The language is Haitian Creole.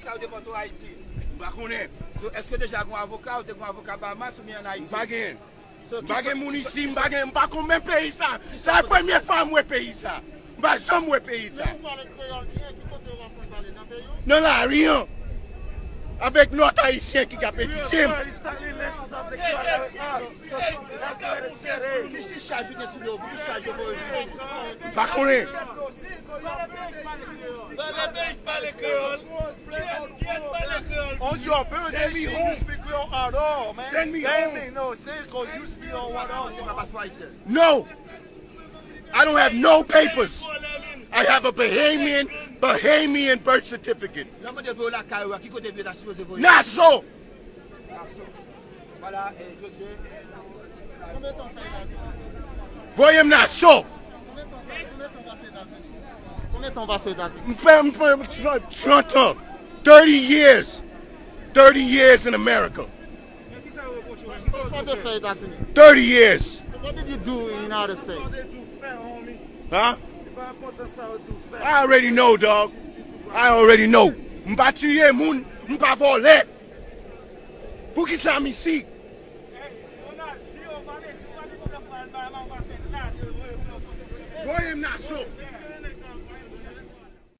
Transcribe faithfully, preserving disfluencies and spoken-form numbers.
Sa yo te pote w Ayiti? M pa konnen. So, èske w te deja gen yon avoka, ou te gen yon avoka Bahamas oubyen ann Ayiti? M pa gen. So, M pa gen moun isi, m pa gen, m pa konn menm peyi sa. Sa se premye fwa m wè peyi sa. M pa janm wè peyi sa. Lè ou pale kreyòl byen, ki kote w aprann pale? Nan peyi w? Nan lari an. Avèk lòt Ayisyen ki ka etidye m. Ki chaj ou gen sou do w? Pou ki chaj yo voye w isit? M pa konnen. Pale peyi, pale kreyòl. Ki an, ki an pale kreyòl? On your birth Send me home. You speak Creole at all, man. Send me Damn home. It, no, say 'cause you speak Creole at all. Se pa paspò ayisyen. No. I don't have no papers. I have a Bahamian, Bahamian birth certificate. Lè w mande voye w lakay ou a, ki kote yo ta sipoze voye w? Nassau. Nassau. Vwala, eh, José. Konbyen tan w fè Etazini? Voye m Nassau. Konbyen tan w fè, konbyen tan w pase Etazini? Konbyen tan w pase Etazini? M fè, m fè trant, trant an. Thirty years. Thirty years in America. Sa, sa w te fè Etazini? Thirty years. So what did you do in United States? Huh? I already know, dog. I already know. M pa tiye moun, m pa vòlè. Poukisa m isi? Voye m Nassau.